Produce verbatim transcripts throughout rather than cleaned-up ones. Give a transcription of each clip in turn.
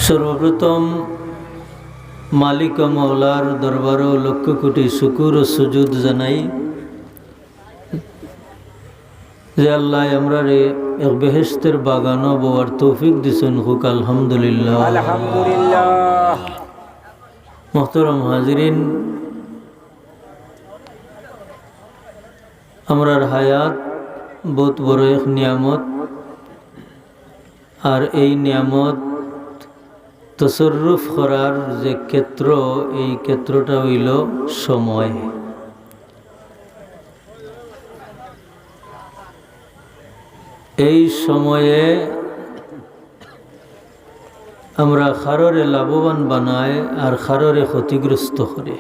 সর্বপ্রথম মালিক ও মওলার দরবারো লক্ষ কোটি শুকুর ও সুজুদ জানাই যে আল্লায় আমরারে এক বেহেশতের বাগানো বওয়ার তৌফিক দিছইন। কউক আলহামদুলিল্লাহ। আলহামদুলিল্লাহ। মোহতরম হাজিরিন, আমরার হায়াত বউত বড় এক নিয়ামত। আর এই নিয়ামত তসররুফ করার যে ক্ষেত্র, এই ক্ষেত্রটা অইলো সময়। এই সময়ে আমরা কারোরে লাভবান বানাই আর কারোরে ক্ষতিগ্রস্ত করি।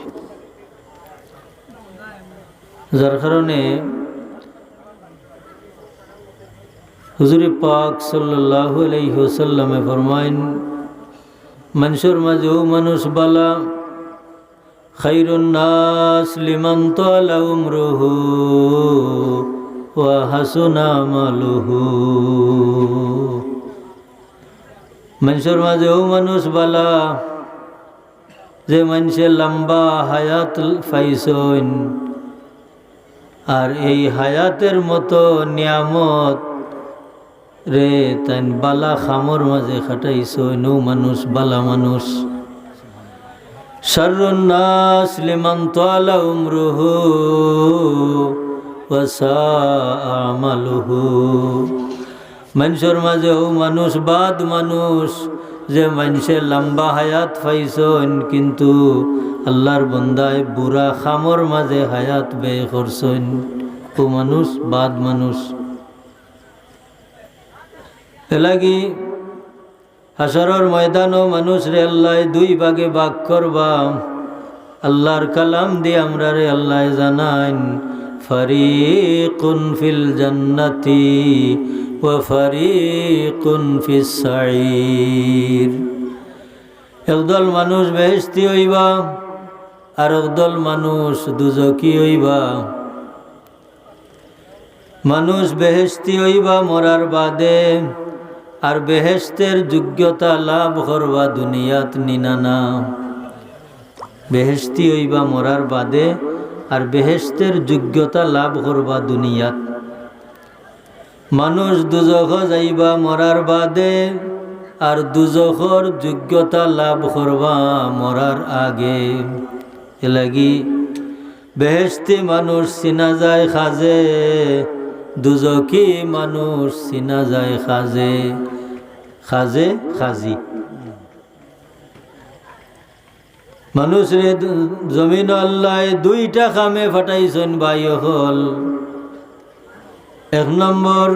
যার কারণে হুজুরে পাক সাল্লাল্লাহু আলাইহি ওয়াসাল্লামে ফরমাইন, মানষর মাঝে অউ মানুষ বালা, খায়রুন নাস লিমান তালা উমরুহু ওয়া হাসুনা আমালুহু। মানষর মাঝে অউ মানুষ বালা, যে মানষে লম্বা হায়াত পাইছইন, আর এই হায়াতের মতো নিয়ামত রে তাইন বালা কামর মাঝে খাটাইছইন, অউ মানুষ বালা মানুষ। শাররুন নাস লিমান তালা উমরুহু ওয়া সাআ আমালুহু। মানষর মাঝে অউ মানুষ বাদ মানুষ, যে মানষে লম্বা হায়াত পাইছইন, কিন্তু আল্লার বন্দায় বুরা কামর মাঝে হায়াত ব্যয় করছইন, অউ মানুষ বাদ মানুষ। এরলাগি হাশরর ময়দানো মানুষরে আল্লায় দুই ভাগে ভাগ করবা। আল্লার কালাম দি আমরারে আল্লায় জানাইন, ফারিকুন ফিল জান্নাতি ওয়া ফারিকুন ফিস সাঈর। একদল মানুষ বেহেশতি অইবা, আর একদল মানুষ দুজখি অইবা। মানুষ বেহেশতি অইবা মরার বাদে, আর বেহেশতের যোগ্যতা লাভ করবা দুনিয়াত, নি না না? বেহেশতি অইবা মরার বাদে, আর বেহেশতের যোগ্যতা লাভ করবা দুনিয়াত। মানুষ দুজখো যাইবা মরার বাদে, আর দুজখর যোগ্যতা লাভ করবা মরার আগে। এরলাগি বেহেশতি মানুষ চিনা যায় কাজে, দুজখি মানুষ চিনা যায় কাজে। কাজে কাজি। মানুষরে দু-, জমিনো আল্লায় দুইটা কামে পাঠাইছইন ভাই অকল। এক নম্বর,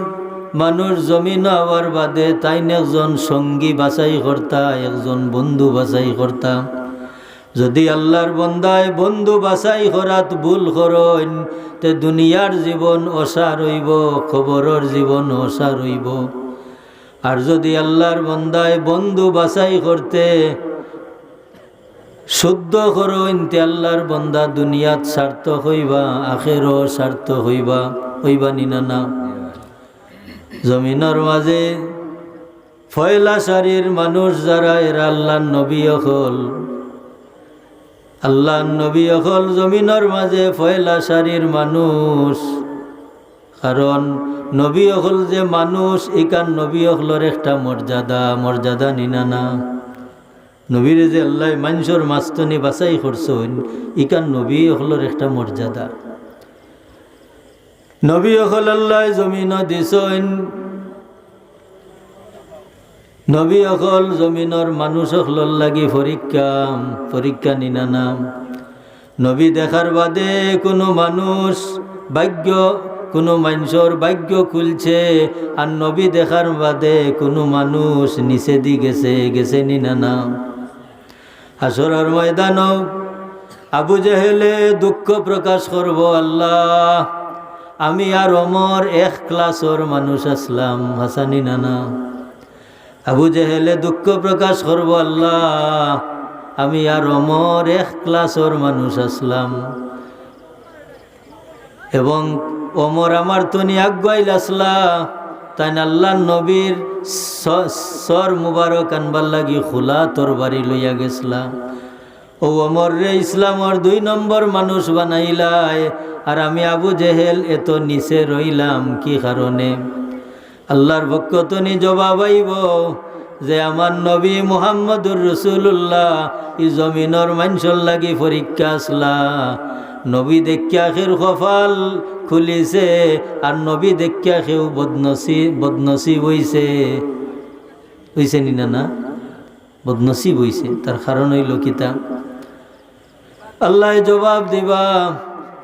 মানুষ জমিনো আওয়ার বাদে তাইন একজন সঙ্গী বাছাই করতা, একজন বন্ধু বাছাই করতা। যদি আল্লার বন্দায় বন্ধু বাছাই করাত ভুল করইন, তে দুনিয়ার জীবন অসার অইবো, কবরর জীবন অসার অইবো। আর যদি আল্লার বন্দায় বন্ধু বাছাই করতে শুদ্ধ করইন, তে আল্লার বন্দা দুনিয়াত সার্থক অইবা, আখেরো সার্থক অইবা, অইবা নি না না? জমিনর মাঝে পয়লা সারির মানুষ যারা, এরা আল্লার নবী অকল। আল্লার নবী অকল জমিনর মাঝে পয়লা সারির মানুষ। কারণ নবী অকল যে মানুষ, ইখান নবী অকলর একটা মর্যাদা, মর্যাদা নি না না? নবীরে যে আল্লায় মানষর মাঝ থনে বাছাই করছইন, ইখান নবী অকলর একটা মর্যাদা। নবী অকল আল্লায় জমিনো দিছইন, নবী অকল জমিনর মানুষ অকলর লাগি পরীক্ষা, পরীক্ষা নি না না? নবী দেখার বাদে কুনু মানুষ ভাগ্য, কুনু মানষর ভাগ্য খুলছে, আর নবী দেখার বাদে কুনু মানুষ নিচেদি গেছে, গেছে নি না না? হাশরর ময়দানো আবু জেহেলে দুঃখ প্রকাশ করবো, "আল্লাহ, আমি আর অমর এক ক্লাসর মানুষ আছলাম, হাছা নি না না?" আবু জেহেলে দুঃখ প্রকাশ করবো, "আল্লাহ, আমি আর অমর এক ক্লাসর মানুষ আছলাম।" এবং অমর আমার থনে আগুয়াইল আছলা, তাইন আল্লার নবীর স-, সর মুবারক আনবার লাগি খোলা তরবারি লইয়া গেছলা। অউ ওমররে ইসলামর দুই নম্বর মানুষ বানাইলায়, আর আমি আবু জেহেল এত নিচে রইলাম কি কারণে? আল্লার পক্ষ তনি জবাব আইবো যে আমার নবী মুহাম্মদুর রাসূলুল্লাহ ই জমিনর মানষর লাগি পরীক্ষা আছলা। নবী দেখিয়া কেউর কপাল খুলিছে, আর নবী দেখিয়া কেউ বদনসি-, বদনসিব অইছে। অইছে নি না, না? বদনসিব অইছে। তার কারণ অইলো কিতা? আল্লায় জবাব দিবা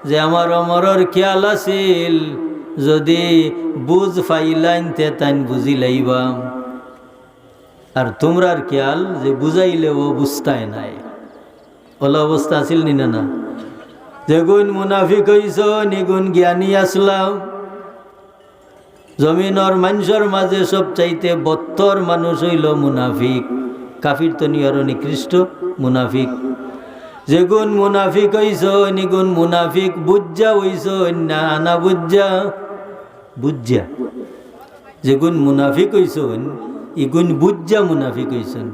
যে আমার ওমরর খিয়াল আছিল, যুদি বুঝ পাইলাইন তে তাইন বুঝিলাইবা। আর তুমরার খিয়াল যে বুঝাইলেও বুঝতায় নায়। অলা অবস্থা আছিল নি না, না? যেগুন মুনাফিক অইছইন, ইগুন জ্ঞানী আছলা। জমিনর মানষর মাঝে সবচাইতে বত্তর মানুষ অইলো মুনাফিক, কাফির তনি আরো নিকৃষ্ট মুনাফিক। যেগুন মুনাফিক অইছইন, ইগুন মুনাফিক বুঝা অইছইন না আনা বুঝা? বুঝা। যেগুন মুনাফিক অইছইন, ইগুন বুঝা মুনাফিক অইছইন।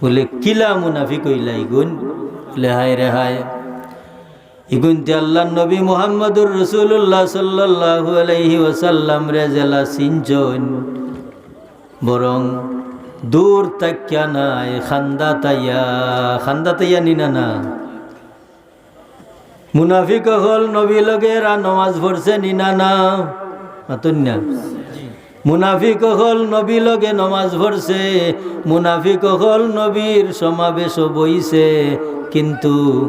বুলে, কিলা মুনাফিক অইলা ইগুন? বুলে, হায় রে হায়, ইগুনতে আল্লার নবী মুহাম্মদুর রাসূলুল্লাহ সাল্লাল্লাহু আলাইহি ওয়াসাল্লামরে যেলা চিনছইন, বরং দূর থাকিয়া নায়, কান্দাত আইয়া, কান্দাত আইয়া নি না, না? মুনাফিক অকল নবী লগে এরা নমাজ পড়ছে নি না, না? মাতুন না। মুনাফিক অকল নবী লগে নমাজ পড়ছে, মুনাফিক অকল নবীর সমাবেশো বইছে, কিন্তু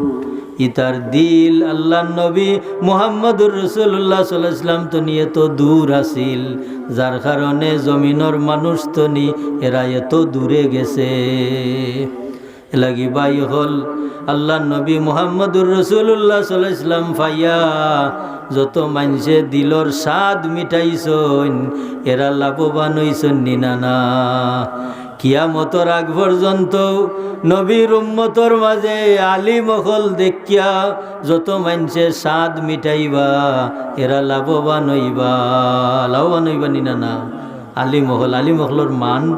ইতার দিল আল্লার নবী মুহাম্মদুর রাসূলুল্লাহ সাল্লাল্লাহু আলাইহি ওয়াসাল্লাম তনি এত দূর আছিল, যার কারণে জমিনর মানুষ তনি এরা এত দূরে গেছে। এরলাগি ভাই অকল, আল্লার নবী মুহাম্মদুর রাসূলুল্লাহ সাল্লাল্লাহু আলাইহি ওয়াসাল্লাম পাইয়া যত মানষে দিলর স্বাদ মিটাইছইন, এরা লাভবান অইছইন নি না, না? কিয়ামতর আগ পর্যন্ত নবীর উম্মতর মাঝে আলিম অকল দেখিয়া যত মানষে স্বাদ মিটাইবা, এরা লাভবান অইবা। লাভবান অইবা নি না, না? আলিম অকল, আলিম অকলর মান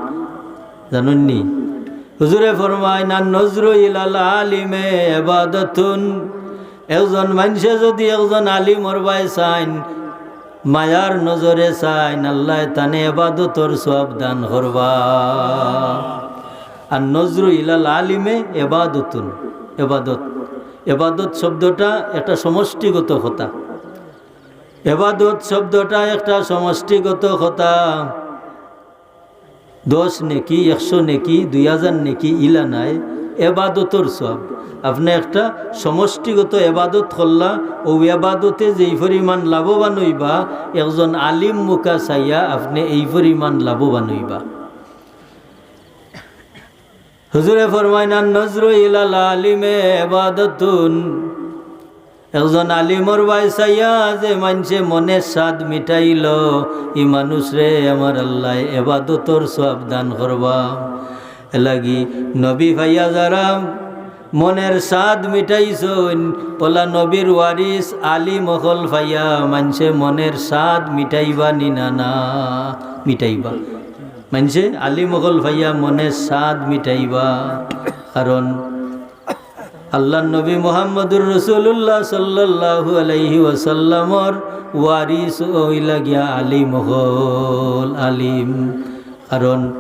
জানইন নি? হুজুরে ফরমাইন, "আন নজরু ইলাল আলিমে ইবাদাতুন।" একজন মানষে যুদি একজন আলিমর বায় চাইন, মায়ার নজরে চাইন, আল্লায় তানে এবাদতর সওয়াব দান করবা। আর নজরু ইলাল আলিমে এবাদতুন, এবাদত, এবাদত শব্দটা একটা সমষ্টিগত কথা। এবাদত শব্দটা একটা সমষ্টিগত কথা। দশ নেকি, একশো নেকি, দুই হাজার নেকি, ইলা নায়, এবাদতর সওয়াব। আপনে একটা সমষ্টিগত এবাদত করলা, অউ এবাদতে যেই পরিমাণ লাভবান অইবা, একজন আলিম মুখা চাইয়া আপনে এই পরিমাণ লাভবান অইবা। হুজুরে ফরমাইন, "আন নজরু ইলাল আলিমে ইবাদাতুন।" একজন আলিমর বায় চাইয়া যে মানষে মনের স্বাদ মিটাইলো, ই মানুষরে আমার আল্লায় এবাদতর সওয়াব দান করবা। এরলাগি নবী পাইয়া যারা মনের স্বাদ মিটাইছইন, অলা নবীর ওয়ারিস আলিম অকল পাইয়া মানষে মনের স্বাদ মিটাইবা নি না, না? মিটাইবা। মানষে আলিম অকল পাইয়া মনের স্বাদ মিটাইবা, কারণ আল্লার নবী মুহাম্মদুর রাসূলুল্লাহ সাল্লাল্লাহু আলাইহি ওয়াসাল্লামর ওয়ারিস অইলা গিয়া আলিম অকল, আলিম। কারণ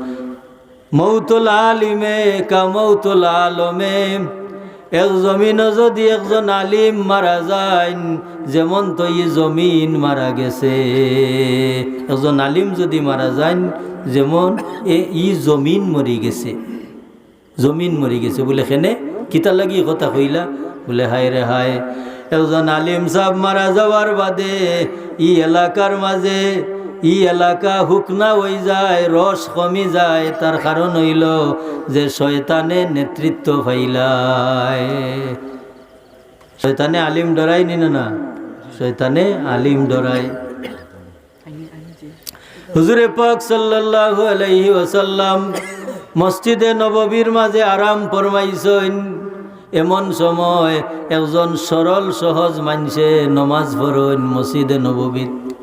মউতুল আলিমে কা মউতুল আলমে, এক জমিনো যুদি একজন আলিম মারা যাইন, যেমন তো ই জমিন মারা গেছে। একজন আলিম যুদি মারা যাইন, যেমন এ, ই জমিন মরি গেছে। জমিন মরি গেছে। বুলে, "কেনে? কিতার লাগি ই কথা কইলা?" বুলে, "হায় রে হায়, একজন আলিম সাব মারা যাওয়ার বাদে ই এলাকার মাঝে, ই এলাকা হুকনা অইযায়, রস কমি যায়। তার কারণ অইলো যে শয়তানে নেতৃত্ব পাইলায়।" শয়তানে আলিম ডরায় নি না, না? শয়তানে আলিম ডরায়। হুজুরে পাক সাল্লাল্লাহু আলাইহি ওয়াসাল্লাম মসজিদে নববীর মাঝে আরাম ফরমাইছইন। এমন সময় একজন সরল সহজ মানষে নমাজ পড়ইন মসজিদে নববীত।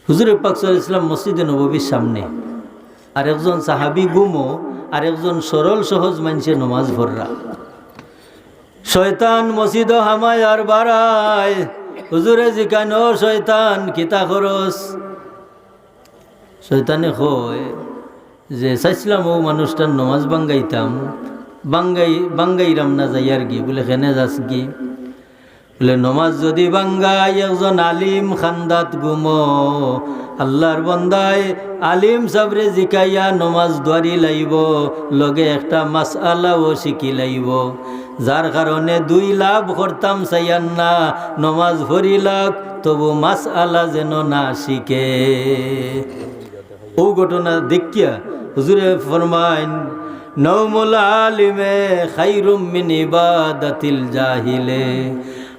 হুজুরে পাক সাল্লাল্লাহু আলাইহি ওয়াসাল্লাম মসজিদে নববীর সামনে, আর একজন সাহাবী ঘুমো, আর একজন সরল সহজ মানষে নমাজ পড়রা। শয়তান মসজিদো হামায় আর বারায়। হুজুরে জিকাইন, "ও শয়তান, কিতা করস?" শয়তানে কয় যে, "চাইছলাম অউ মানুষটার নমাজ ভাঙ্গাইতাম, ভাঙ্গাই-, ভাঙ্গাইরাম না, যাইয়ারগি।" বুলে, "কেনে যাসগি?" বুলে, "নমাজ যুদি ভাঙ্গাই, একজন আলিম কান্দাত ঘুমো, আল্লার বন্দায় আলিম সাবরে জিকাইয়া নমাজ ধরিলাইবো, লগে একটা মাসআলাও শিখিলাইবো, যার কারণে দুই লাভ করতাম চাইয়ার না, নমাজ পড়িলাক, তবু মাসআলা যেন না শিখে।" অউ ঘটনা দেখিয়া হুজুরে ফরমাইন, "নাওমুল আলিমে খাইরুম মিন ইবাদাতিল জাহিলে।"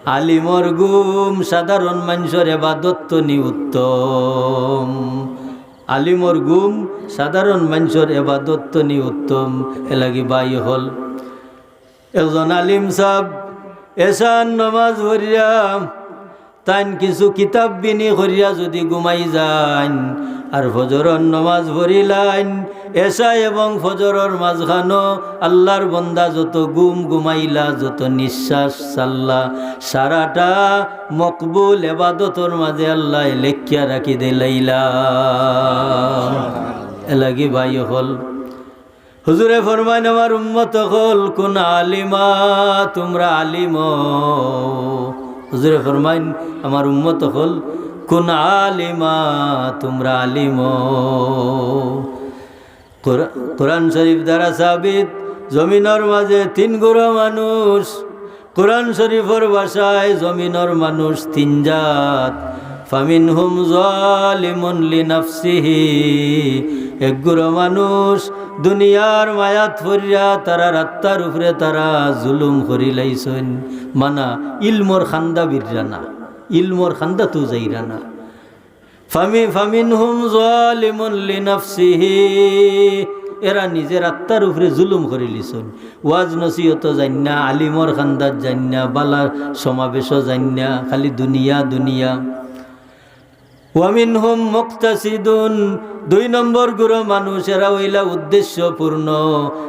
আলিমর ঘুম সাধারণ মানষর এবাদত তনি উত্তম। আলিমর ঘুম সাধারণ মানষর এবাদত তনি উত্তম। এরলাগি ভাই অকল, একজন আলিম সাব এশার নমাজ পড়িয়া তাইন কিছু কিতাব বিনি করিয়া যুদি ঘুমাই যাইন, আর ফজরর নমাজ পড়িলাইন, এশা এবং ফজরর মাঝখানো আল্লার বন্দা যত ঘুম ঘুমাইলা, যত নিঃশ্বাস ছাড়লা, সারাটা মকবুল এবাদতর মাঝে আল্লায় লেখিয়া রাখি দিলাইলা। এরলাগি ভাই অকল, হুজুরে ফরমাইন, "আমার উম্মত অকল, কুন আলিমা, তুমরা আলিম অও।" হুজুরে ফরমাইন, "আমার উম্মত অকল, কুন আলিমা, তুমরা আলিম অও।" কোরআ-, কোরআন শরীফ দ্বারা সাবিত, জমিনর মাঝে তিন গুরু মানুষ, কোরআন শরীফর ভাষায় জমিনর মানুষ তিন জাত। "ফামিনহুম জালিমুন লিনাফসিহি।" এক গুরু মানুষ দুনিয়ার মায়াত পড়িয়া তারার আত্মার উপরে তারা জুলুম করিলাইছইন। মানা ইলমর কান্দা বিররা না, ইলমর কান্দাতউ যাইরা না। ফামি-, ফামিনহুম জালিমুন লিনাফসিহি, এরা নিজের আত্মার উপরে জুলুম করিলিছইন। ওয়াজ নসিহতো যাইন না, আলিমর কান্দাত যাইন না, বালা সমাবেশো যাইন না, খালি দুনিয়া, দুনিয়া। ওয়ামিনহুম মুক্তাসিদুন, দুই নম্বর গুরু মানুষ, এরা অইলা উদ্দেশ্যপূর্ণ,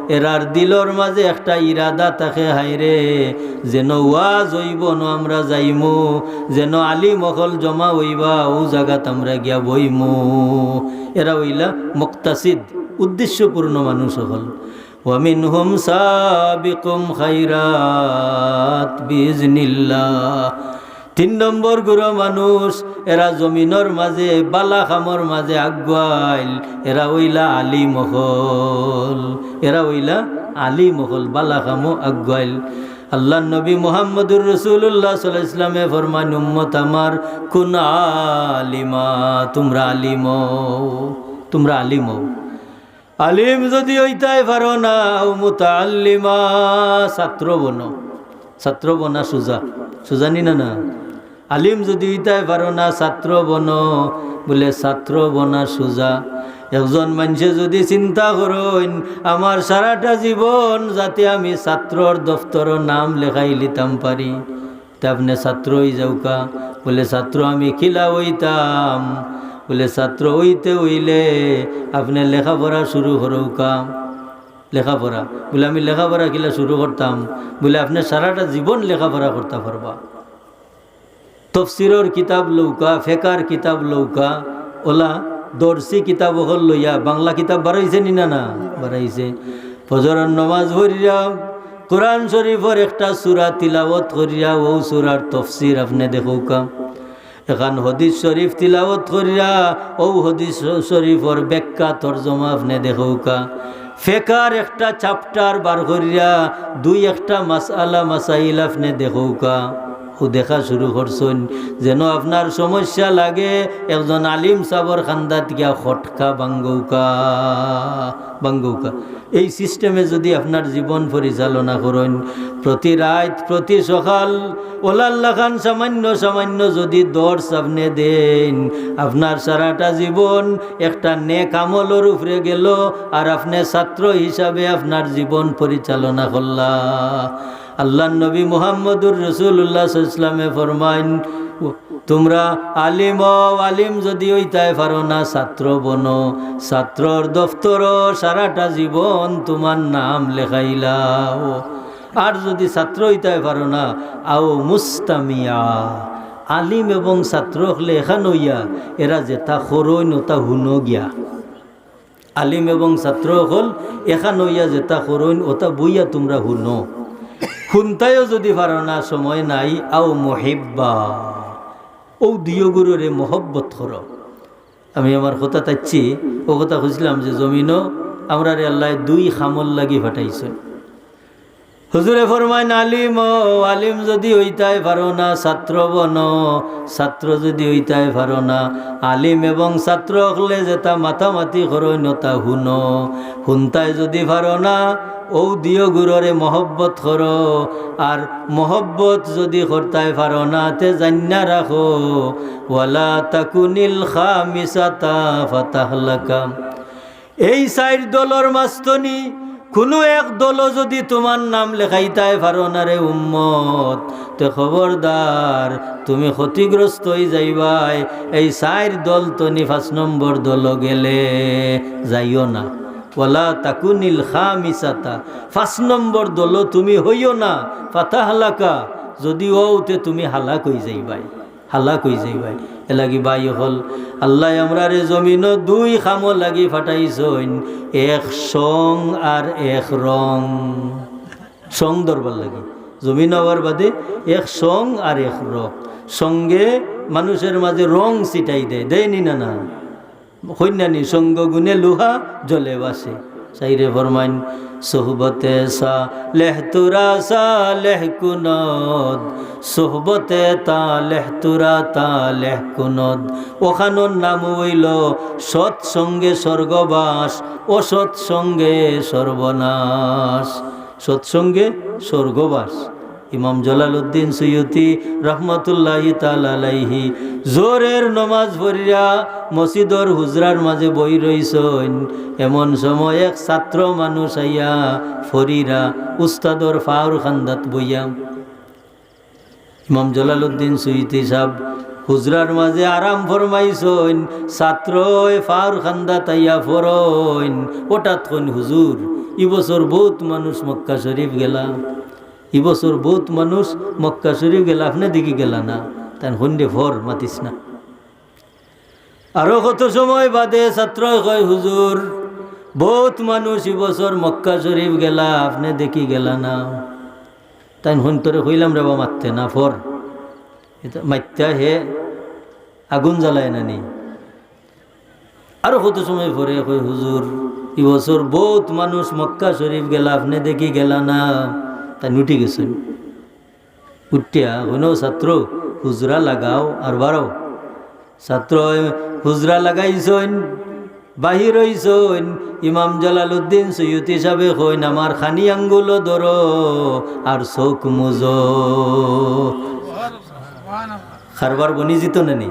এরার দিলর মাঝে একটা ইরাদা থাকে, হায়রে, যেন ওয়াজ অইবো অনো আমরা যাইমু, যেন আলিম অকল জমা অইবা, অউ জাগাত আমরা গিয়া বইমু। এরা অইলা মুক্তাসিদ, উদ্দেশ্যপূর্ণ মানুষ অকল। ওয়ামিনহুম সাবিকুম খাইরাত বিইজনিল্লাহ। তিন নম্বর গুরু মানুষ, এরা জমিনর মাঝে বালা কামর মাঝে আগুয়াইল, এরা অইলা আলিম অকল, এরা অইলা আলিম অকল, বালা কামো আগুয়াইল। আল্লার নবী মুহাম্মদুর রাসূলুল্লাহ সাল্লাল্লাহু আলাইহি ওয়াসাল্লামে ফরমাইন, "উম্মত আমার, কুন আলিমা, তুমরা আলিম অও, তুমরা আলিম অও।" আলিম যুদি অইতায় পারো না, আও মুতাআল্লিমা, ছাত্র বনো। ছাত্র বনা সুজা, সুজা নি না, না? আলিম যুদি অইতায় পারো না, ছাত্র বনো। বুলে, ছাত্র বনা সুজা। একজন মানষে যুদি চিন্তা করইন, আমার সারাটা জীবন যাতে আমি ছাত্রর দফতরো নাম লেখাইলিতাম পারি, তে আপনে ছাত্র অইযাউক্কা। বুলে, ছাত্র আমি কিলা অইতাম? বুলে, ছাত্র অইতে অইলে আপনে লেখাপড়া শুরু করউক্কা। লেখাপড়া। বুলে, আমি লেখাপড়া কিলা শুরু করতাম? বুলে, আপনে সারাটা জীবন লেখাপড়া করতা পারবা। তফসিরর কিতাব লউক্কা, ফেকার কিতাব লউক্কা, অলা দর্সি কিতাব অকল লইয়া, বাংলা কিতাব বারাইছে নি না, না? বারাইছে। ফজরর নমাজ পড়িয়া, কোরআন শরীফর একটা সূরা তিলাওয়াত করিয়া, অউ সূরার তফসির আপনে দেখউক্কা। এখান হাদিস শরীফ তিলাওয়াত করিয়া, অউ হাদিস শরীফর ব্যাখ্যা তর্জমা আপনে দেখউক্কা। ফেকার একটা chapter বার করিয়া, দুই একটা মাসআলা মাসাইল আপনে দেখউক্কা। অউ দেখা শুরু করছইন, যেন আপনার সমস্যা লাগে, একজন আলিম সাবর কান্দাত গিয়া খটকা ভাঙ্গউক্কা, ভাঙ্গউক্কা। এই system-এ যুদি আপনার জীবন পরিচালনা করইন, প্রতি রাইত, প্রতি সকাল, অলার লাখান সামান্য সামান্য যুদি দর্স আপনে দেইন, আপনার সারাটা জীবন একটা নেক আমলর উপরে গেলো, আর আপনে ছাত্র হিসাবে আপনার জীবন পরিচালনা করলা। আল্লার নবী মুহাম্মদুর রাসূলুল্লাহ সাল্লাল্লাহু আলাইহি ওয়াসাল্লামে ফরমাইন, তুমরা আলিম অও, আলিম যুদি অইতায় পারো না, ছাত্র বনো, ছাত্রর দফতরো সারাটা জীবন তুমার নাম লেখাইলাও। আর যুদি ছাত্র অইতায় পারো না, আও মুস্তামিয়া, আলিম এবং ছাত্র অকলে একখান অইয়া এরা যেতা করইন অতা হুনো গিয়া। আলিম এবং ছাত্র অকল একখান অইয়া যেতা করইন অতা বইয়া তুমরা হুনো। হুনতায়ও যুদি পারো না, সময় নাই, আও মুহিব্বা, অউ দুইওগুররে মহব্বত করো। আমি আমার কথা তাইচ্ছি, অউ কথা কইছিলাম যে জমিনো আমরারে আল্লায় দুই কামর লাগি পাঠাইছইন। হুজুরে ফরমাইন, আলিম অও, আলিম যুদি অইতায় পারো না, ছাত্র বনো, ছাত্র যুদি অইতায় পারো না, আলিম এবং ছাত্র অকলে যেতা মাতামাতি করইন অতা হুনো। হুনতায় যুদি পারো না, অউ দুইওগুররে মহব্বত করো, আর মহব্বত যুদি করতায় পারো না, তে জাইন্না রাখো, ওয়ালা তাকুনিল খামিসাতা ফাতাহলাকা। এই চাইর দলর মাঝ থনে কুনু এক দলো যুদি তুমার নাম লেখাইতায় পারো না রে উম্মত, তে খবরদার, তুমি ক্ষতিগ্রস্ত অইযাইবায়। এই চাইর দল থনে পাঁচ নম্বর দলো গেলে যাইও না। ওয়ালা তাকুনিল খামিসাতা, পাঁচ নম্বর দলো তুমি হইও না। ফাতাহলাকা, যুদি অও তে তুমি হালাক অইযাইবায়। হালাক অইযাইবায়। এরলাগি ভাই অকল, আল্লায় আমরারে জমিনো দুই কামর লাগি পাঠাইছইন, এক সং আর এক রং। সং ধরবার লাগি। জমিনো আওয়ার বাদে এক সং আর এক রং। সঙ্গে মানুষর মাঝে রং ছিটাই দেয়, দেয়নি না? না। কইন্নানি সঙ্গ গুণে লুহা জলে ভাসে। শাইরে ফরমাইন, সোহবতে সালেহ তুরা সালেহ কুনদ, সোহবতে তালেহ তুরা তালেহ কুনদ। অখানর নাম অইলো সৎসঙ্গে স্বর্গবাস, অসৎসঙ্গে সর্বনাশ। সৎসঙ্গে স্বর্গবাস। ইমাম জালালউদ্দিন সুয়ুতি রহমতুল্লাহি তাআলা আলাইহি জোহরের নমাজ পড়িয়া মসজিদর হুজরার মাঝে বই রইছইন। এমন সময় এক ছাত্র মানুষ আইয়া ফরিরা উস্তাদর ফাওর খান্দাত বইয়া। ইমাম জালালউদ্দিন সুয়ুতি সাব হুজরার মাঝে আরাম ফরমাইছইন, ছাত্রয় ফাওর খান্দাত আইয়া ফরইন, হঠাৎ কইন, "হুজুর, ই বছর বউত মানুষ মক্কা শরীফ গেলা।" ই বছর বউত মানুষ মক্কা শরীফ গেলা, আপনে দেখি গেলা না। তাইন কইন দে, "ফর, মাতিস না।" আরো কত সময় বাদে ছাত্রয় কয়, "হুজুর, বউত মানুষ ই বছর মক্কা শরীফ গেলা, আপনে দেখি গেলা না।" তাইন কইন, "তোরে কইলাম রে বা মাততে না, ফর।" ইতা মাততে হে আগুন জ্বালায় না নি। আরো কত সময় পরে কয়, "হুজুর, ই বছর বউত মানুষ মক্কা শরীফ গেলা, আপনে দেখি গেলা না।" তাইন উঠি গেছইন। উঠিয়া কইন, "ছাত্র, হুজরা লাগাও আর বারও।" ছাত্রয় হুজরা লাগাইছইন, বাহির অইছইন। ইমাম জালালউদ্দিন সুয়ুতি সাবে কইন, "আমার খানি আঙ্গুলো ধরো আর চউখ মুজো।" কারবার বনি যিতো না নি?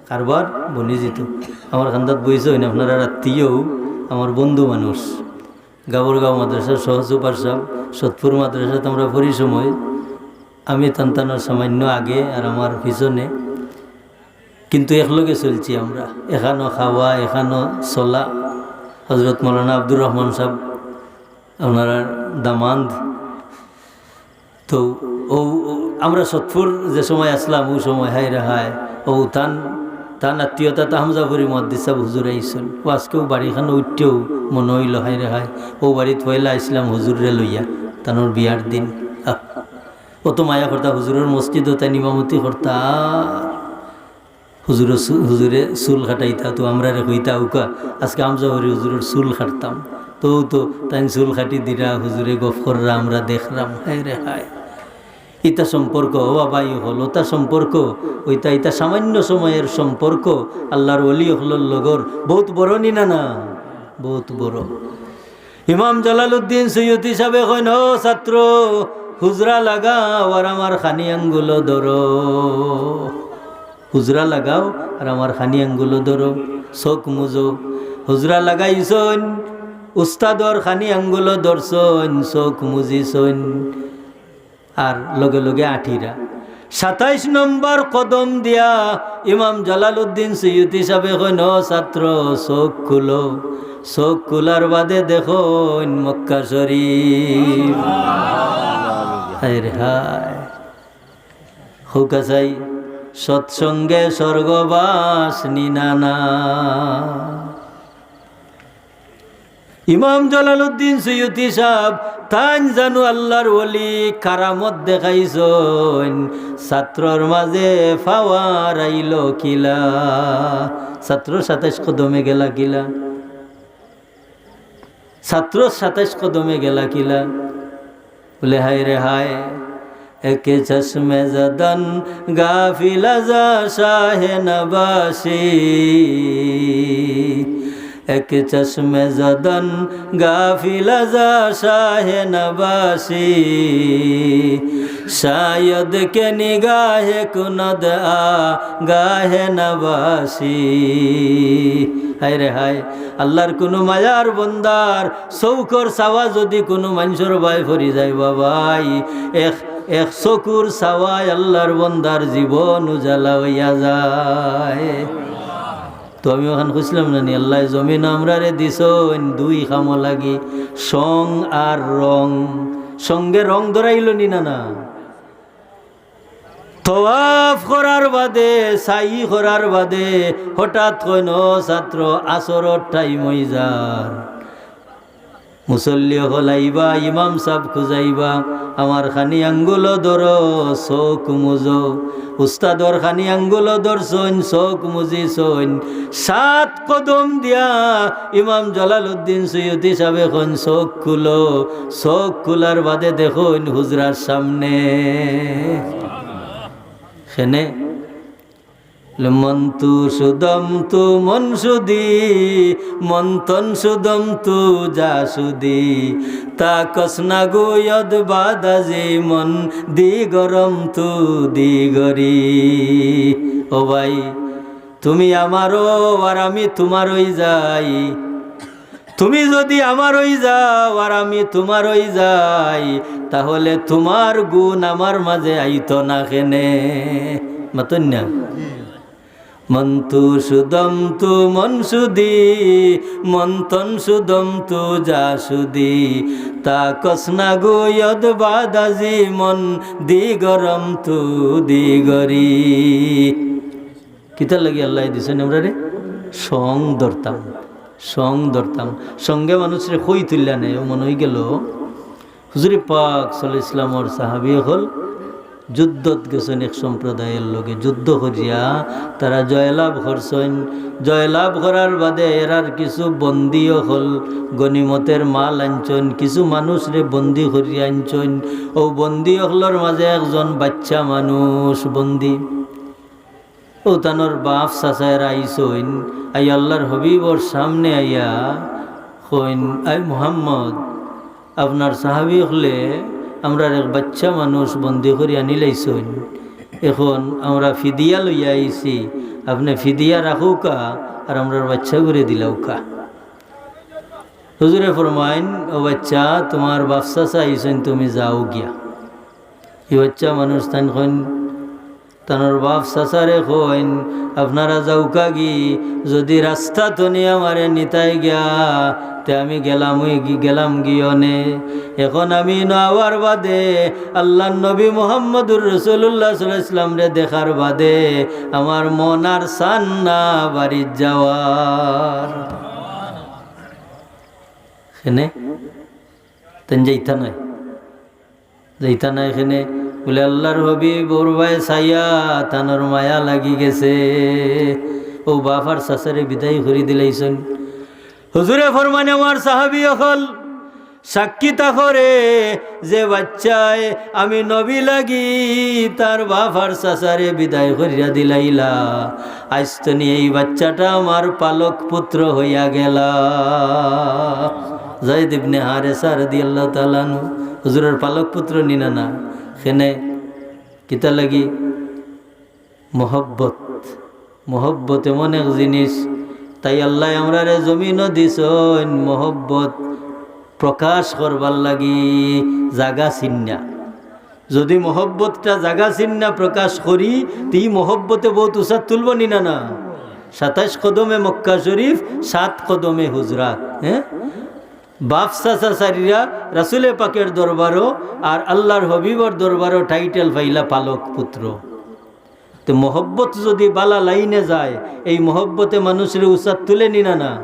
কারবার বনি যিতো। আমার খান্দাত বইছইন, আপনারার আত্মীয়, আমার বন্ধু মানুষ। গাবরগাঁও মাদ্রাসার সহ সুপার সাব, সৎপুর মাদ্রাসাত আমরা পড়ি সময়, আমি তান তানর সামান্য আগে আর আমার পিছনে, কিন্তু একলগে চলছি আমরা। এখানো খাওয়া, এখানো চলা। হজরত মৌলানা আব্দুর রহমান সাব, আপনারার দামান্দ, তো অউ, অউ, আমরা সৎপুর যে সময় আছলাম, অউ সময় হায় রে হায়, অউ তান, তান আত্মীয়তাত হামজাপুরি মুহাদ্দিস সাব হুজুর আইছইন। অউ আজকেউ বাড়িখানো উঠিয়াউ মনো অইলো, হায় রে হায়, অউ বাড়িত পয়লা আইছলাম হুজুররে লইয়া, তানর বিয়ার দিন। আহ, অত মায়া করতা হুজুরর মসজিদো, তাইন ইমামতি করতা। হুজুরে সু-, হুজুরে চুল কাটাইতা, তো আমরারে কইতা, "উকা, আজকে হামজাপুরি হুজুরর চুল কাটতাম।" তো, তো তাইন চুল কাটি দিরা, হুজুরে গফ কররা, আমরা দেখরাম। হায় রে হায়। ইতা সম্পর্ক, ও বাবা, ই হকল, অতা সম্পর্ক, অইতা, ইতা সামান্য সময়র সম্পর্ক, আল্লার ওলি অকলর লগর, বউত বড় নি না, না? বউত বড়। ইমাম জালালউদ্দিন সুয়ুতি সাবে কইন, "ও ছাত্র, হুজরা লাগাও আর আমার খানি আঙ্গুলো ধরো।" হুজরা লাগাও আর আমার খানি আঙ্গুলো ধরো, চউখ মুজো। হুজরা লাগাইছইন, উস্তাদর খানি আঙ্গুলো ধরছইন, চউখ মুজিছইন, আর লগে লগে আটিরা। সাতাইশ নম্বর কদম দিয়া ইমাম জালালউদ্দিন সুয়ুতি সাবে কইন, "ও ছাত্র, চউখ খুলো।" চউখ খুলার বাদে দেখইন মক্কা শরীফ। হায় রে হায়। হুকাসাই, সৎসঙ্গে স্বর্গবাস নিনা না। ইমাম জালালউদ্দিন সুয়ুতি সাব, তাইন জানু আল্লার ওলি, কারামত দেখাইছইন, ছাত্রর মাঝে পাওয়ার আইলো কিলা? ছাত্র সাতাইশ কদমে গেলা কিলা? ছাত্র সাতাইশ কদমে গেলা কিলা? বলে, হায় রে হায়, এক চশমে জদন গাফিল আজা শাহে নবাসি, এক চশমে জদন গাফিল আজা শাহে নবাসি, শায়দ কে নিগাহে কুনদ আ গাহে নবাসি। হায় রে হায়, আল্লার কুনু মায়ার বন্দার চউখর চাওয়া যুদি কুনু মানষর বায় পড়ি যায়, বাবাই, এক, এক চকুর চাওয়ায় আল্লার বন্দার জীবন উজালা অইয়া যায়। তো আমি অখান কইছলাম না নি, আল্লায় জমিন আমরারে দিছইন দুই কামো লাগি, সং আর রং। সঙ্গে রং ধরাইলো নি না, না? তওয়াফ করার বাদে, সাই করার বাদে হঠাৎ কইন, "ও ছাত্র, আসরর টাইম অইযার। মুসল্লি অকল আইবা, ইমাম সাব খুজাইবা, আমার খানি আঙ্গুলো ধরো, চউখ মুজো।" উস্তাদর খানি আঙ্গুলো ধরছইন, চউখ মুজিছইন। সাত কদম দিয়া ইমাম জালালউদ্দিন সুয়ুতি সাবে কইন, "চউখ খুলো।" চউখ খুলার বাদে দেখইন হুজরার সামনে। কেনে? মন তু সুদম তু মন সুদি, মন তন সুদম তু যা সুদি, তা কসনা গুয়দ বাদাজি মন দি গরম তু দি গরি। ও ভাই, তুমি আমারও আর আমি তুমার অইযাই। তুমি যুদি আমার অইযাও আর আমি তুমার অইযাই, তাহলে তুমার গুণ আমার মাঝে আইতো না কেনে? মাতইন না? মন তু সুদম তু মন সুদি, মন তন সুদম তু যা সুদি, তা কসনা গুয়দ বাদাজি মন দি গরম তু দি গরি। কিতার লাগি আল্লায় দিছইন আমরারে? সং ধরতাম, সং ধরতাম। সঙ্গে মানুষরে কই তুলিয়া নেয়, ও মনো অইগেলো হুজুরে পাক সাল্লাল্লাহু আলাইহি ওয়াসাল্লামর সাহাবী অকল যুদ্ধত গেছইন এক সম্প্রদায়র লগে, যুদ্ধ করিয়া তারা জয়লাভ করছইন। জয়লাভ করার বাদে এরার কিছু বন্দী অকল গনিমতের মাল আনছইন, কিছু মানুষরে বন্দী করিয়া আনছইন। অউ বন্দী অকলর মাঝে একজন বাইচ্চা মানুষ বন্দী। অউ তানর বাফ চাচায় আইছইন, আইয়া আল্লার হাবিবর সামনে আইয়া কইন, "আয় মুহাম্মদ, আপনার সাহাবী অকলে আমরার এক বাইচ্চা মানুষ বন্দী করি আনিলাইছইন। এখন আমরা ফিদিয়া লইয়া আইছি, আপনে ফিদিয়া রাখউক্কা আর আমরার বাইচ্চাগুরে দিলাউক্কা।" হুজুরে ফরমাইন, "ও বাইচ্চা, তুমার বাফ চাচা আইছইন, তুমি যাও গিয়া।" ই বাইচ্চা মানুষ তাইন কইন, তানর বাফ চাচারে কইন, "আপনারা যাউক্কা গি, যুদি রাস্তা তনে আমারে নিতায় গিয়া, তে আমি গেলাম অই গি-, গেলাম গি অনে। এখন আমি ইনো আওয়ার বাদে আল্লার নবী মুহাম্মদুর রাসূলুল্লাহ সাল্লাল্লাহু আলাইহি ওয়াসাল্লামরে দেখার বাদে আমার মন আর চার না বাড়িত যাওয়ার।" কেনে? তাইন যাইতা নায়। যাইতা নায় কেনে? বলে, "আল্লার হাবিব অউর বায় চাইয়া তানর মায়া লাগি গেছে।" অউ বাফ আর চাচারে বিদায় করি দিলাইছইন। হুজুরে ফরমাইন, "আমার সাহাবী অকল, সাক্ষী থাকরে যে বাইচ্চায় আমি নবী লাগি তার বাফ আর চাচারে বিদায় করিয়া দিলাইলা, আইজ তনে এই বাইচ্চাটা আমার পালক পুত্র হইয়া গেলা।" যায়েদ ইবনে হারেসা রাদিয়াল্লাহু তাআলা আনহু, হুজুরর পালক পুত্র নি না না? কেনে? কিতা লাগি? মহব্বত। মহব্বত এমন এক জিনিস, তাই আল্লায় আমরারে জমিনো দিছইন মহব্বত প্রকাশ করবার লাগি জাগা চিন্না। যদি মহব্বতটা জাগা চিন্না প্রকাশ করি, তে ই মহব্বতে বউত উচাত তুলবো নি না না? সাতাইশ কদমে মক্কা শরীফ, সাত কদমে হুজরাত। হ্যাঁ, বাফ চাচা চারিরা রাসুলে পাকের দরবারও আর আল্লাহর হবিবর দরবারও টাইটেল পাইলা পালক পুত্র। তো মহব্বত যদি বালা লাইনে যায়, এই মহব্বতে মানুষরে উচাত তুলে নি না না?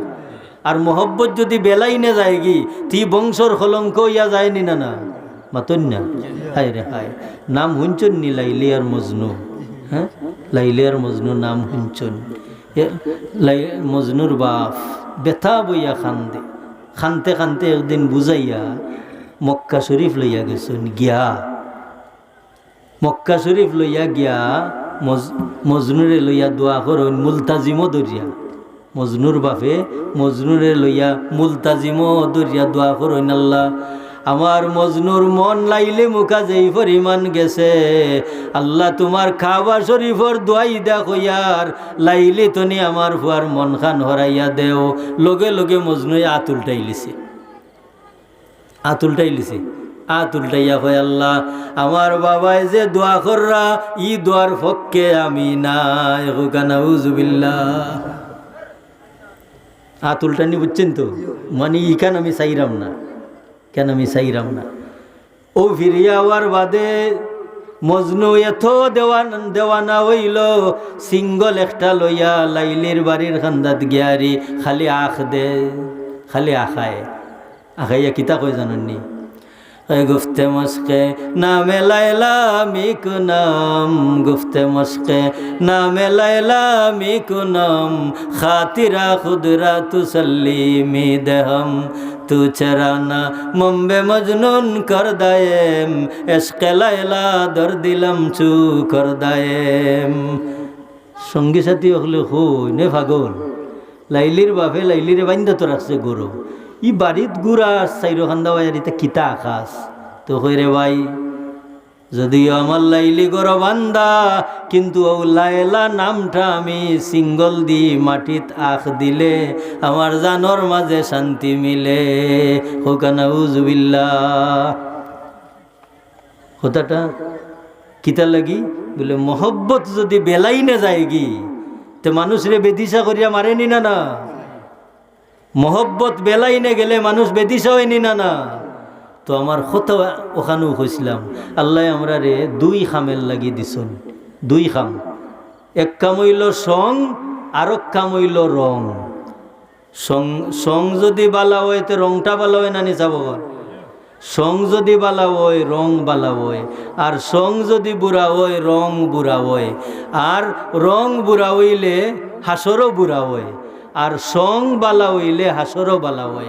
আর মহব্বত যদি বেলাইনে যায়গি, তি বংশর কলঙ্ক ইয়া যায় নি না না? মাতইন না। হায় রে হায়। নাম হুনছইন নি লাইলি আর মজনু? হ্যাঁ, লাইলি আর মজনু নাম হুনছইন? এ, লাই-, মজনুর বাফ বেতা বইয়া কান্দে, কানতে কানতে একদিন বুঝাইয়া মক্কা শরীফ লইয়া গেছইন গিয়া। মক্কা শরীফ লইয়া গিয়া মজ-, মজনুরে লইয়া দোয়া করইন মুলতাজিমও ধরিয়া। মজনুর বাফে মজনুরে লইয়া মুলতাজিমও ধরিয়া দোয়া করইন, "আল্লাহ, আমার মজনুর মন লাইলি মুখা যেই পরিমাণ গেছে, আল্লাহ তুমার কাবা শরীফর দোয়াই দা কইয়ার লাইলি তনি আমার ফুয়ার মন খান হরাইয়া দেও।" লগে লগে মজনুয়ে আত উল্টাইলিছে। আত উল্টাইলিছে। আত উল্টাইয়া কয়, "আল্লাহ, আমার বাবায় যে দোয়া কররা, ই দোয়ার পক্ষে আমি নাই।" কউক্কা নাউজুবিল্লাহ। আত উল্টানি বুঝছইন তো? মানে, ইখান আমি চাইরাম না, ইখান আমি চাইরাম না। ও ফিরিয়া আওয়ার বাদে মজনু এত দেওয়ান-, দেওয়ানা অইলো, সিঙ্গল একটা লইয়া লাইলির বাড়ির কান্দাত গিয়ারি খালি আখ দে, খালি আখায়। আখাইয়া কিতা কয় জানইন নি? এ গুফতে মশকে নামে লাইলা মি কুনাম, গুফতে মশকে নামে লাইলা মি কুনাম, খাতিরা খুদরা তুসল্লি মি দেহম, তু চেরানা মম্বে মজনুন কর দায়েম, এশকে লাইলা দর দিলম চু কর দায়েম। সঙ্গী সাথী অকলে কইন, "এ পাগল, লাইলির বাফে লাইলিরে বাইন্দা তো রাখছে ঘরো। ই বাড়িত ঘুরাস, চাইরো কান্দা বাইয়ার ইতা কিতা আখাস?" তো কয়, "রে ভাই, যদিও আমার লাইলি ঘরো বান্দা, কিন্তু অউ লায়লা নামটা আমি সিঙ্গল দি মাটিত আখ দিলে আমার জানর মাঝে শান্তি মিলে।" কউক্কা নাউজুবিল্লাহ। কথাটা কিতা লাগি? বলে, মহব্বত যদি বেলাইনে যায়গি, তে মানুষরে বেদিশা করিয়া মারে নি না না? মহব্বত বেলাইনে গেলে মানুষ বেদিশা অয় নি না না? তো আমার কথা অখানউ কইছলাম, আল্লায় আমরারে দুই কামের লাগি দিছইন, দুই কাম। এক কাম অইলো সং, আরক কাম অইলো রং। সং, সং যদি বালা অয়, তে রংটা বালা অয় না নি সাব অকল? সং যদি বালা অয়, রং বালা অয়। আর সং যদি বুরা অয়, রং বুরা অয়। আর রং বুরা অইলে হাশরও বুরা অয়। আর সং বালা অইলে হাশরও বালা অয়।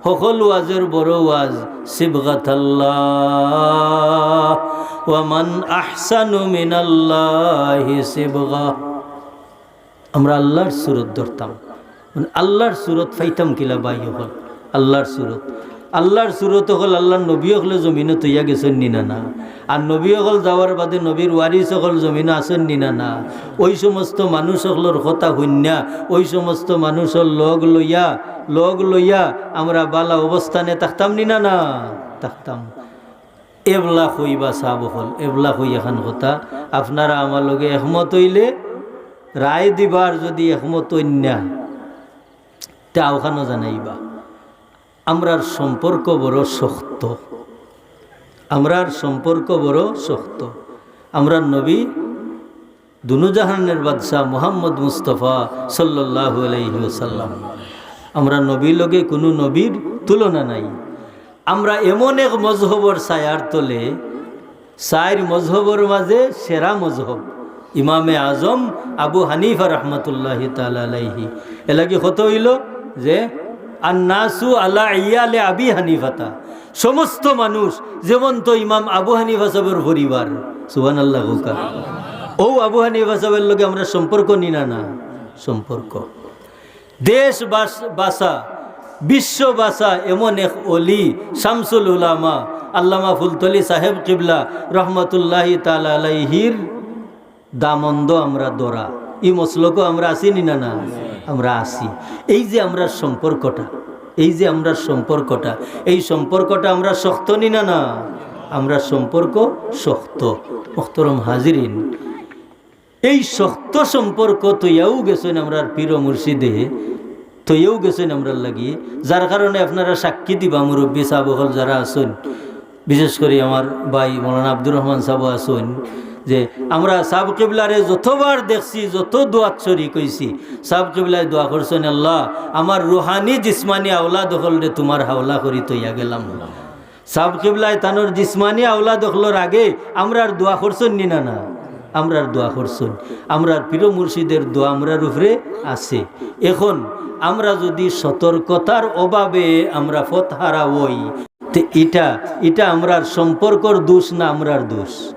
হকল ওয়াজর বড় ওয়াজ, সিবগাতাল্লাহ, ওয়া মান আহসানু মিনাল্লাহি সিবগা। আমরা আল্লাহর সুরত ধরতাম, মানে আল্লাহর সুরত পাইতাম কিলা ভাই অকল? আল্লাহর সুরত, আল্লাহর সুরত অকল আল্লাহর নবী অকলে জমিনো থইয়া গেছইন নি না না? আর নবী অকল যাওয়ার বাদে নবীর ওয়ারিস অকল জমিনো আছইন নি না না? ওই সমস্ত মানুষ অকলর কথা হুনিয়া, ওই সমস্ত মানুষর লগ লইয়া, লগ লইয়া আমরা বালা অবস্থানে থাকতাম নি না না? থাকতাম। এবলা কইবা সাব অকল, এবলা কই এখান কথা, আপনারা আমার লগে একমত অইলে রায় দিবা, আর যদি একমত অইন না, তে অখানও জানাইবা। আমরার সম্পর্ক বড় শক্ত, আমরার সম্পর্ক বড় শক্ত। আমরার নবী দুনো জাহানের বাদশা মুহাম্মদ মুস্তফা সাল্লাল্লাহু আলাইহি ওয়াসাল্লাম। আমরার নবীর লগে কুনু নবীর তুলনা নাই। আমরা এমন এক মজহবর ছায়ার তলে, চাইর মজহবর মাঝে সেরা মজহব, ইমামে আজম আবু হানিফা রহমতুল্লাহি তাআলা আলাইহি। এলাগি কত অইলো যে, "আন্নাসু আলা ইয়ালে আবি হানিফাতা", সমস্ত মানুষ যেমন তো ইমাম আবু হানিফা সাহেবের পরিবার। সুবহানাল্লাহ কউক্কা। অউ আবু হানিফা সাহেবের লগে আমরার সম্পর্ক নি না না? সম্পর্ক। দেশ বাস-, বাসা, বিশ্ব বাসা এমন এক অলি শামসুল উলামা আল্লামা ফুলতলি সাহেব কিবলা রহমতুল্লাহি তাআলা আলাইহির দামন্দ আমরা ধরা। ই মসলকো আমরা আছি নি না না? আমরা আছি। এই যে আমরার সম্পর্কটা, এই যে আমরার সম্পর্কটা, এই সম্পর্কটা আমরার শক্ত নি না না? আমরার সম্পর্ক শক্ত। মুহতারাম হাজিরিন, এই শক্ত সম্পর্ক তৈয়াও গেছইন আমরার পীর ও মুর্শিদে, তৈয়াও গেছইন আমরার লাগি, যার কারণে আপনারা সাক্ষী দিবা, মুরব্বী সাব অকল যারা আছইন, বিশেষ করি আমার ভাই মৌলানা আব্দুর রহমান সাব আছইন, যে আমরা সাব কিবলারে যতবার দেখছি, যত দোয়াত শরিক অইছি, সাব কিবলায় দোয়া করছইন, "আল্লাহ, আমার রুহানি জিসমানি আওলাদ অকলরে তুমার হাওলা করি তৈয়া গেলাম।" সাব কিবলায় তানর জিসমানি আওলাদ অকলর আগে আমরার দোয়া করছইন নি না, না? আমরার দোয়া করছইন। আমরার পীর মুর্শিদের দোয়া আমরার উপরে আছে। এখন আমরা যদি সতর্কতার অভাবে আমরা পথহারা অই, তে ইটা, ইটা আমরার সম্পর্কর দোষ না আমরার দোষ?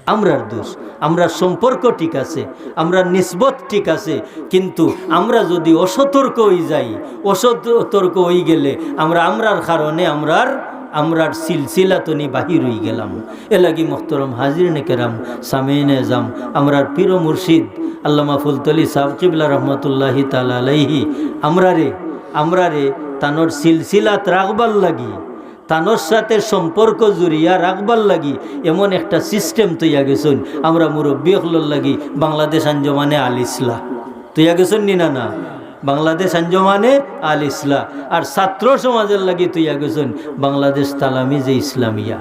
আমরার দোষ। আমরার সম্পর্ক ঠিক আছে, আমরার নিসবত ঠিক আছে, কিন্তু আমরা যদি অসতর্ক অই যাই, অসতর্ক অই গেলে আমরা, আমরার কারণে আমরার, আমরার সিলসিলা তনি বাহির অই গেলাম। এরলাগি মুহতারাম হাজিরিনে কেরাম, সামিইনে এজাম, আমরার পীর মুর্শিদ আল্লামা ফুলতলি সাব কিবলা রহমতুল্লাহি তাআলা আলাইহি আমরারে, আমরারে তানর সিলসিলাত রাখবার লাগি, তানর সাথে সম্পর্ক জুড়িয়া রাখবার লাগি এমন একটা system তৈয়া গেছইন। আমরা মুরব্বী অকলর লাগি বাংলাদেশ আঞ্জমানে আল ইসলাহ তৈয়া গেছইন নি না, না? বাংলাদেশ আঞ্জমানে আল ইসলাহ। আর ছাত্র সমাজর লাগি তৈয়া গেছইন বাংলাদেশ তালামিজে ইসলামিয়া,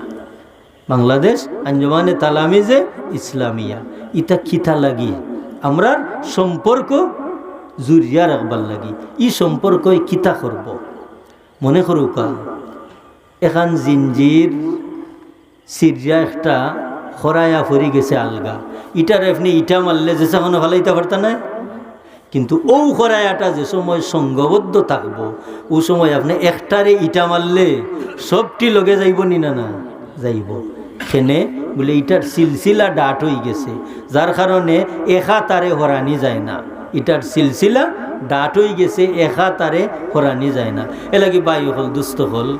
বাংলাদেশ আঞ্জমানে তালামিজে ইসলামিয়া। ইতা কিতা লাগি? আমরার সম্পর্ক জুড়িয়া রাখবার লাগি। ই সম্পর্কয় কিতা করবো? মনে করউক্কা, এখান জিঞ্জির ছিড়িয়া একটা খরায়া পড়ি গেছে আলগা। ইটারে আপনে ইটা মারলে যেছা কুনু ফালাইতা পারতা নায়, কিন্তু অউ খরায়াটা যে সময় সংঘবদ্ধ থাকবো, অউ সময় আপনে একটারে ইটা মারলে সবটি লগে যাইবো নি না, না? যাইবো। কেনে বুলে ইটার সিলসিলা ডাট অই গেছে, যার কারণে একা তারে হরানি যায় না। ইটার সিলসিলা ডাট অই গেছে, একা তারে হরানি যায় না। এরলাগি ভাই অকল, দুস্ত অকল,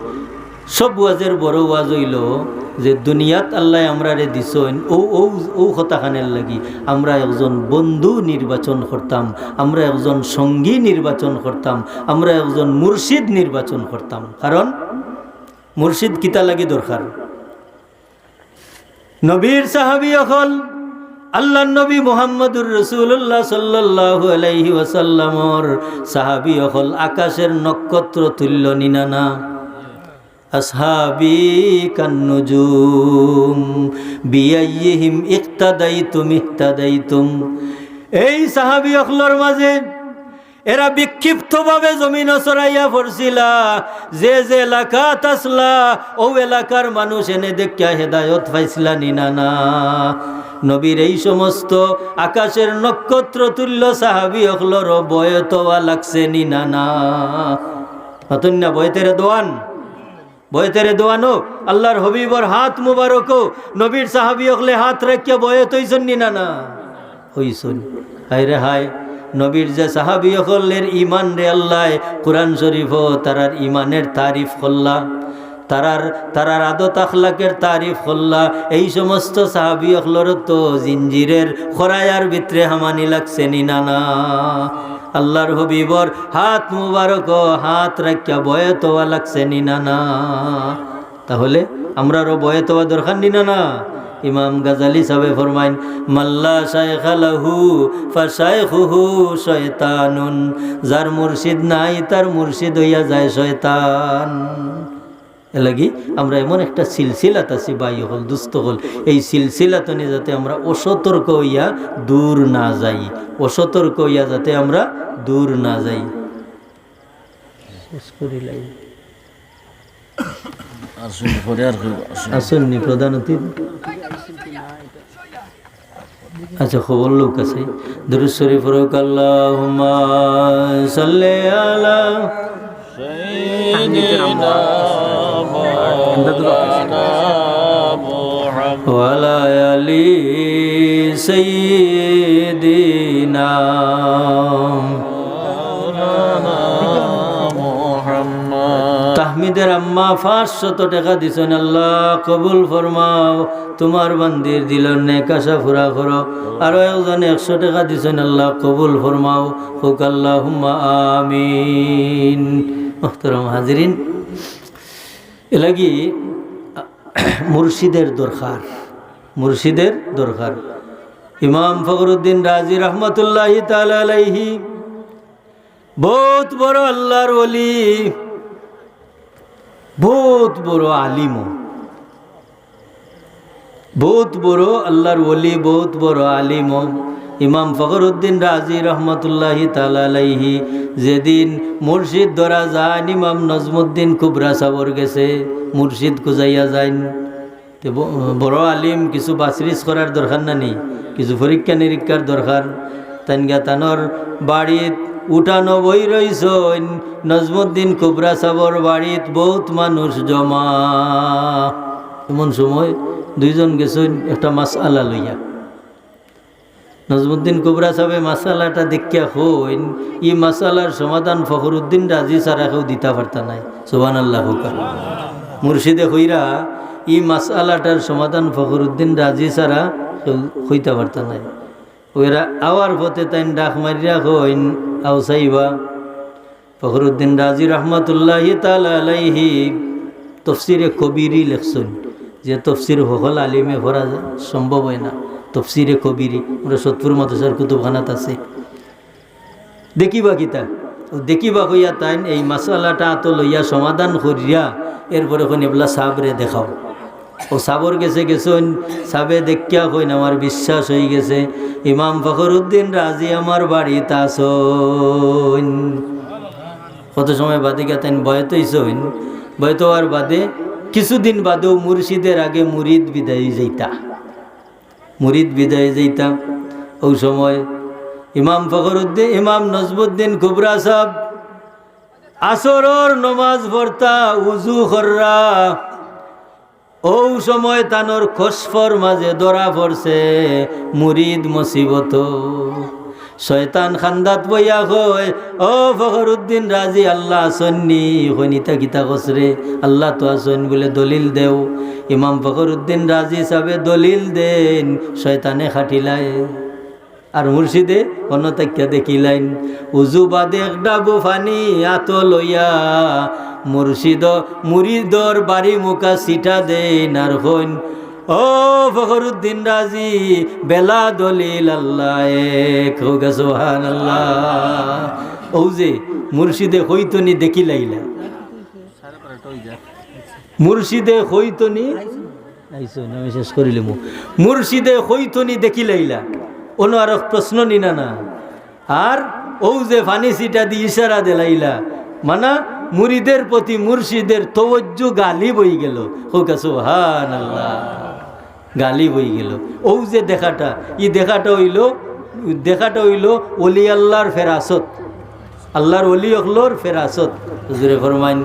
সব ওয়াজের বড় ওয়াজ অইলো যে দুনিয়াত আল্লায় আমরারে দিছইন অউ, অউ, অউ কথাখানর লাগি। আমরা একজন বন্ধু নির্বাচন করতাম, আমরা একজন সঙ্গী নির্বাচন করতাম, আমরা একজন মুর্শিদ নির্বাচন করতাম। কারণ মুর্শিদ কিতা লাগি দরকার? নবীর সাহাবী অকল, আল্লার নবী মুহাম্মদুর রাসূলুল্লাহ সাল্লাল্লাহু আলাইহি ওয়াসাল্লামর সাহাবী অকল আকাশের নক্ষত্র তুল্য নি না, না? আসহাবী কান্নুজুম, বিআইয়িহিম ইক্তাদাইতুম ইহতাদাইতুম। এই সাহাবী অকলর মাঝে এরা বিক্ষিপ্তভাবে জমিনো ছড়াইয়া পড়ছিলা। যে যে এলাকাত আছলা, অউ এলাকার মানুষ এনে দেখিয়া হেদায়ত পাইছলা নি না, না? নবীর এই সমস্ত আকাশের নক্ষত্র তুল্য সাহাবী অকলরও বয়েত অওয়া লাগছে নি না, না? মাতইন না, বয়েতে রেদওয়ান। বয়েতে রেদওয়ানো আল্লার হাবিবর হাত মুবারকো নবীর সাহাবী অকলে হাত রাখিয়া বয়েত অইছইন নি না, না? অইছইন। হায় রে হায়, নবীর যে সাহাবী অকলর ইমানরে আল্লায় কুরআন শরীফো তারার ইমানের তারিফ করলা, তারার, তারার আদত আখলাকের তারিফ করলা, এই সমস্ত সাহাবী অকলরও তো জিঞ্জিরের খরায়ার ভিতরে হামানি লাগছে নি না, না? আল্লার হাবিবর হাত মুবারকো হাত রাখিয়া বয়েত অওয়া লাগছে নি না, না? তাহলে আমরারও বয়েত অওয়া দরকার নি না, না? ইমাম গাজালি সাবে ফরমাইন, "মাল্লা শায়খা লাহু ফাশায়খুহু শয়তানুন।" যার মুর্শিদ নাই, তার মুর্শিদ অইয়া যায় শয়তান। এরলাগি আমরা এমন একটা সিলসিলাত আছি ভাই অকল, দুস্ত অকল, এই সিলসিলা তনে যাতে আমরা অসতর্ক অইয়া দূর না যাই, অসতর্ক অইয়া যাতে আমরা দূর না যাই। শেষ করি লাই। আর শুনি পরে আর কইব, আর শুনি। আসেননি প্রধান অতিথি? আচ্ছা, খবর লোক আছে। দুরূদ শরীফ পড়ুক, আল্লাহুম্মা সাল্লি আলা সাইয়্যিদিনা মাওলানা মুহাম্মদ ওয়া আলা আলি সাইয়্যিদিনা। তাহমিদের আম্মা পাঁচশত টেকা দিছইন, আল্লাহ কবুল ফরমাও, তুমার বান্দির দিলর নেক আশা পুরা করো। আরো একজন একশো টেকা দিছইন, আল্লাহ কবুল ফরমাও, কউক আল্লাহুম্মা আমিন। মুহতারাম হাজিরিন, এরলাগি মুর্শিদের দরকার, মুর্শিদের দরকার। ইমাম ফখরুদ্দিন রাজি রহমতুল্লাহি তাআলা আলাইহি বউত বড় আল্লার ওলি, বউত বড় আলিমও, বউত বড় আল্লার ওলি, বউত বড় আলিমও। ইমাম ফখরুদ্দিন রাজি রহমতুল্লাহি তাআলা আলাইহি যেদিন মুর্শিদ ধরা যাইন ইমাম নজমুদ্দিন কুবরা সাবর গেছে, মুর্শিদ খুজাইয়া যাইন। তে ব-, বড় আলিম, কিছু বাছরিছ করার দরকার না নি, কিছু পরীক্ষা নিরীক্ষার দরকার। তাইন গিয়া তানর বাড়িত উঠানো বই রইছইন, নজমুদ্দিন কুবরা সাবর বাড়িত বউত মানুষ জমা। এমন সময় দুইজন গেছইন একটা মাসআলা লইয়া। নজমুদ্দিন কুবরা সাবে মাসআলাটা দেখিয়া কইন, "ই মাসআলার সমাধান ফখরুদ্দিন রাজি ছাড়া কেউ দিতা পারতা নায়।" সুবহানাল্লাহ কউক্কা। মুর্শিদে কইরা, "ই মাসআলাটার সমাধান ফখরুদ্দিন রাজি ছাড়া কেউ কইতা পারতা নায়।" ওরা আওয়ার পথে তাইন ডাক মারিয়া কইন, "আও সাইবা।" ফখরুদ্দিন রাজি রহমতুল্লাহি তাআলা আলাইহি তফসিরে কবিরি লেখছইন, যে তফসির হকল আলিমে পড়া সম্ভব অয় না। তফসিরে কবিরি, আমরা সতপুর মাদ্রাসার কুতুবখানাত আছে। দেখিবা কিতা? ও দেখিবা কইয়া তাইন এই মাসআলাটা আতো লইয়া সমাধান করিয়া এরপরে কইন, "এবলা সাবরে দেখাও।" ও সাবর গেছে গেছইন, সাবে দেখিয়া কইন, "আমার বিশ্বাস অইগেছে, ইমাম ফখরুদ্দিন রাজি আমার বাড়িত আছইন।" কত সময় বাদে গিয়া তাইন বয়াত অইছইন। বয়াত অওয়ার বাদে কিছুদিন বাদেও মুর্শিদের আগে মুরিদ বিদায় অই যাইতা, মুরিদ বিদায় অই যাইতা। অউ সময় ইমাম ফখরুদ্দিন, ইমাম নজমুদ্দিন কুবরা সাব আসরর নমাজ পড়তা, উজু কররা। অউ সময় তানর কসফর মাঝে ধরা পড়ছে মুরিদ মুসিবত। শয়তান খান্দাত বইয়া কয়, "ও ফখরুদ্দিন রাজি, আল্লাহ আছইন নি?" কইন, "ইতা কিতা কছরে? আল্লাহ তো আছইন বুলে দলিল দেও।" ইমাম ফখরুদ্দিন রাজি সাবে দলিল দেইন, শয়তানে খাটিলায়। আর মুর্শিদে অনো থাকিয়া দেখিলাইন, উজু বাদে এক ডাবু পানি আতো লইয়া মুর্শিদ, মুরিদর বাড়ি মুখা ছিটা দেইন আর কইন, "ও ফখরুদ্দিন রাজি, বেলা দলিল আল্লাহ এক।" কউক্কা সুবহানাল্লাহ। অউ যে মুর্শিদে কইতো নি দেখিলাইলা। মুর্শিদে কইতো নি, আইছো না, আমি শেষ করিলিমু। মুর্শিদে কইতো নি দেখিলাইলা, অনো আরক প্রশ্ন নি না না। আর অউ যে পানি ছিটা দি ইশারা দিলাইলা, মানা মুরিদের প্রতি মুর্শিদের তওয়াজ্জু গালিব অইগেলো। কউক্কা সুবহানাল্লাহ। গালিব অইগেলো। অউ যে দেখাটা, ই দেখাটা অইলো, দেখাটা অইলো ওলি আল্লাহর ফেরাসত, আল্লাহর ওলি অকলর ফেরাসত। হুজুরে ফরমাইন,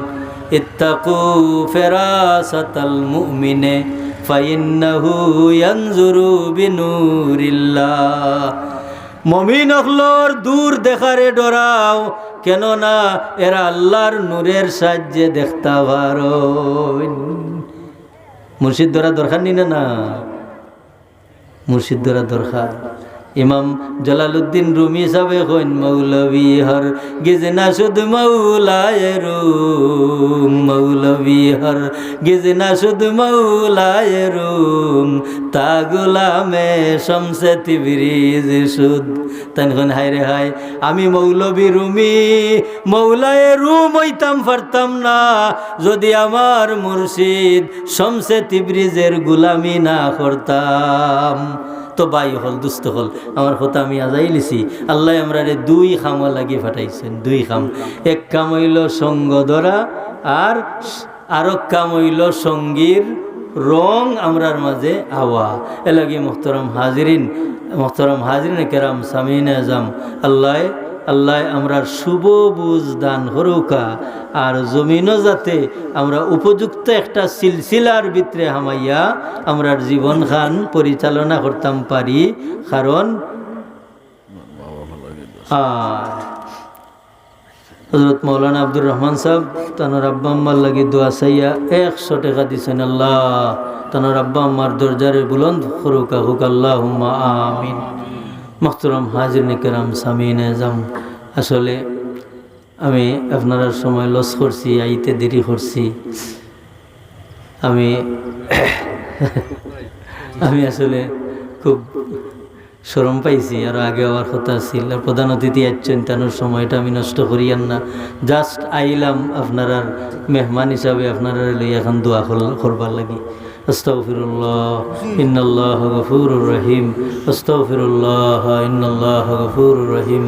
"ইত্তাকু ফেরাসাতাল মুমিনে ফাইন্নাহু ইয়ানজুরু বিনুরিল্লাহ।" মমিন অকলর দূর দেখারে ডরাও, কেননা এরা আল্লাহর নূরের সাহায্যে দেখতা পারইন। মুর্শিদ ধরা দরকার নি না না? মুর্শিদ ধরা দরকার। ইমাম জালালউদ্দিন রুমি সাবে কইন, "মৌলবী হরগিজ না শুধু মৌলায়ে রুম, মৌলবী হরগিজ না শুধু মৌলায়ে রুম, তা গুলামে শমসে তিবরিজ শুধ।" তাইন কইন, "হায় রে হায়, আমি মৌলবী রুমি, মৌলায়ে রুম অইতাম পারতাম না, যুদি আমার মুর্শিদ শমসে তিবরিজের গুলামি না করতাম।" তো ভাই অকল, দুস্ত অকল, আমার কথা আমি আজাইলিছি। আল্লায় আমরারে দুই কামর লাগি পাঠাইছইন, দুই কাম। এক কাম অইলো সঙ্গ ধরা, আর আরক কাম অইলো সঙ্গীর রং আমরার মাঝে আওয়া। এরলাগি মোহতরম হাজিরিন, মোহতরম হাজিরিন কেরাম, সামিন আজম, আল্লায়, আল্লায় আমরার শুভ বুঝ দান করউক্কা, আর জমিনো যাতে আমরা উপযুক্ত একটা সিলসিলার ভিতরে হামাইয়া আমরার জীবনখান পরিচালনা করতাম পারি। কারণ আর হযরত মাওলানা আব্দুর রহমান সাব তানর আব্বা আম্মার লাগি দোয়া চাইয়া একশো টেকা দিছইন। আল্লাহ তানর আব্বা আম্মার দরজারে বুলন্দ করউক্কা, কউক্কা আল্লাহুম্মা আমিন। মোহতরম হাজিরিন কেরাম, সামিন আজম, আসলে আমি আপনারার সময় লস করছি, আইতে দেরি করছি। আমি আমি আসলে খুব শরম পাইছি। আর আগে আওয়ার কথা আছিল, আর প্রধান অতিথি আইছইন, তানুর সময়টা আমি নষ্ট করিয়ার না। জাস্ট আইলাম আপনারার মেহমান হিসাবে, আপনারারে লইয়া এখন দোয়া কর-, করবার লাগি। আস্তাগফিরুল্লাহ, ইন্নাল্লাহ গফুরুর রহিম। আস্তাগফিরুল্লাহ, ইন্নাল্লাহ গফুরুর রহিম।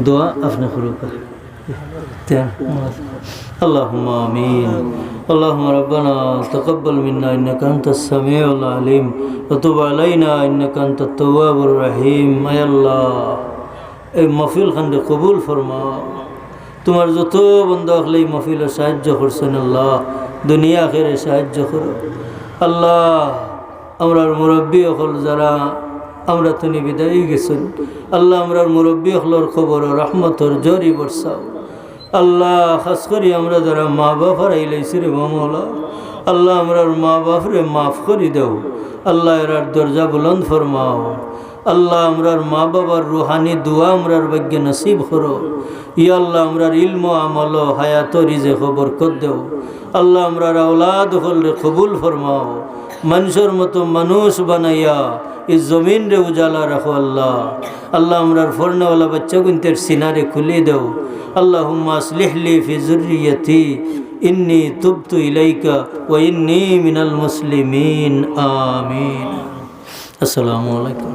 দোয়া আপনি করুক। اللهم آمين. اللهم ربنا تقبل منا إنك أنت السميع العليم وتب علينا إنك أنت التواب الرحيم. আয় আল্লাহ, এই মাহফিল খানরে কবুল ফরমাও। তোমার যত বন্দা অকলে এই মাহফিলো সাহায্য করছইন আল্লাহ, দুনিয়া আখেরে সাহায্য করো আল্লাহ। আমরার মুরব্বি অকল যারা আমরা তুনি বিদায় গেছইন, আল্লাহ আমরার মুরব্বি অকলর কবরো রহমতর ঝড়ি বরসাও। আল্লাহ, খাস করি আমরা যারা মা বাপ হারাইলাইছি রে মা মওলা, আল্লাহ আমরার মা বাপরে মাফ করি দেও। আল্লাহ এরার দরজা বুলন্দ ফরমাও। আল্লাহ আমরার মা বাবার রুহানি দোয়া আমরার ভাগ্যে নসিব করো। ইয়া আল্লাহ, আমরার ইলমো আমলো হায়াতো রিজেকো বরকত দেও। আল্লাহ আমরার আওলাদ অকলরে কবুল ফরমাও। মানুষর মতো মানুষ বানাইয়া এই জমিনরে উজালা রাখো আল্লাহ। আল্লাহ আমরার ফরনাওয়ালা বাচ্চা গুনতের সিনারে খুলি দেও। اللهم أصلح لي في ذريتي إني تبت إليك وإني من المسلمين. آمين. আসসালামু আলাইকুম।